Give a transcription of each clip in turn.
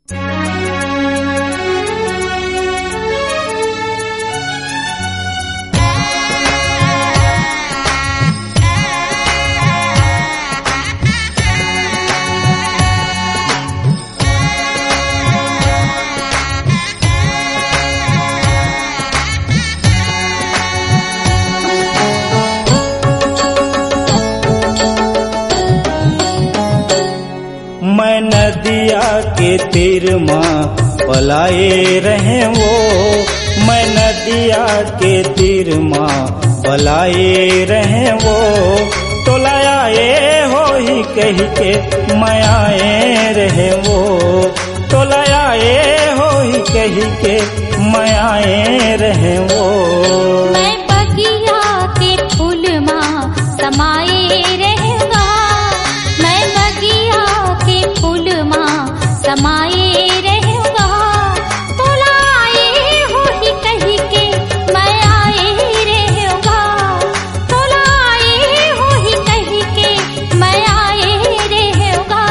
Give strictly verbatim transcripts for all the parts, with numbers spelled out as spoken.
मैं नदिया के तीर मा पलाए रहे वो, मैं नदिया के तीर मा पलाए रहे वो, तोला आए होही कहि के मैं आए रहे वो, तोला आए होही कहि के मैं आए रहे वो। मैं बगिया के फूल मा समाए रहेंगा, मैं बगिया के फूल मा समाए रहेंगा, तोला आए होही कहि के मैं आए रहेंगा, तोला आए होही कहि के मैं आए रहेंगा।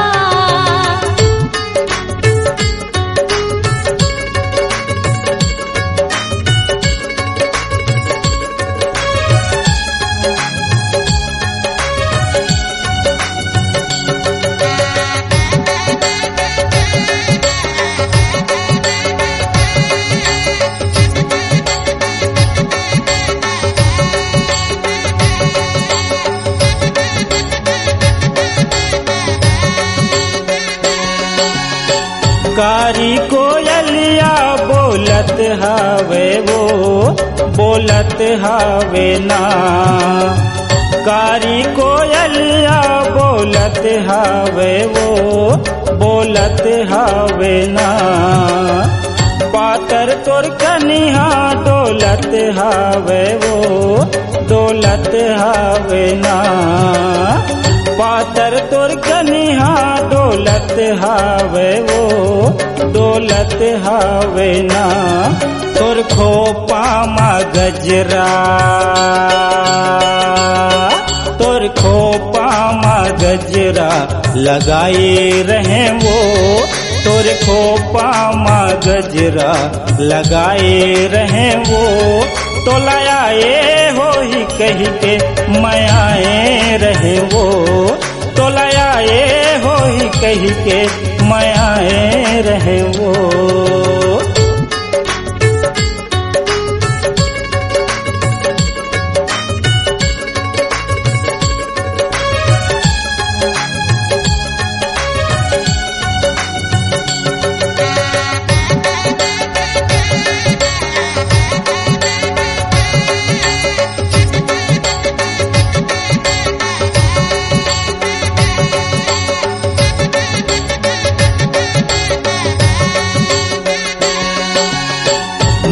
कारी कोयलिया बोलत हवे वो, बोलत हवे ना। कारी कोयलिया बोलत हवे वो, बोलत हवे ना। पातर तोर कनिहा डोलत हवे वो, डोलत हवे ना। पातर तोर कनिहा डोलत हवे वो, डोलत हवे ना। तोर खोपा मा गजरा, तोर खोपा मा गजरा लगाए रहे वो, तोर खोपा मा गजरा लगाए रहे वो, तोला आए होही कहि के मैं आए रहे वो, तोला आए होही कहि के मैं आए रहे वो।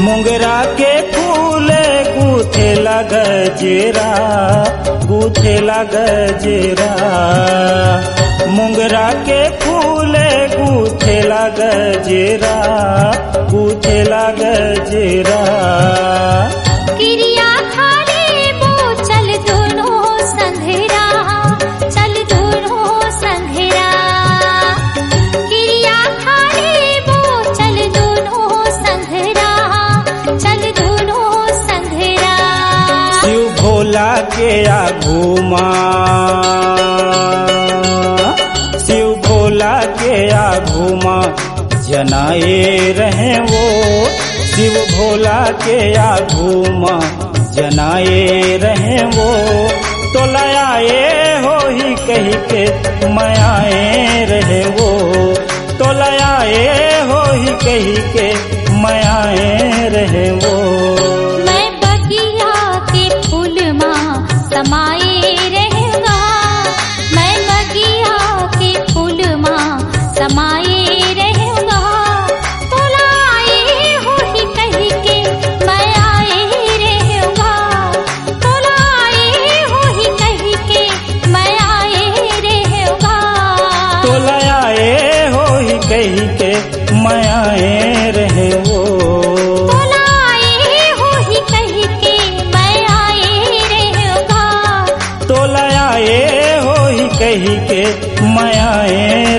मुंगरा के फूल गूथे ला गजरा, गूथे ला गजरा। मुंगरा के फूल गूथे ला गजरा, गूथे ला गजरा। किरिया खा लेबो चल दुनो संघरा, चल दुनो संघरा। किरिया खा लेबो चल दुनो संघरा, चल दुनो संघरा। शिव भोला के आगू मा, शिव भोला के आगू मा जनाए रहे वो, शिव भोला के आगू मा जनाए रहे वो। तोला आए होही कहि के मैं आए रहे वो, तोला आए होही कहि के मैं आए रहे वो। मैं बगिया के फूल मा समाए रहेंगा, मैं बगिया के फूल मा समाए रहेंगा। तोला आए होही कहि के मैं आए रहेंगा, तोला आए होही कहि के मैं आए रहेंगा। तोला आए होही कहि के मैं आए रहे वो। तोला आए होही कहि के मैं आए रहेंगा। तोला आए होही कहि के मैं आए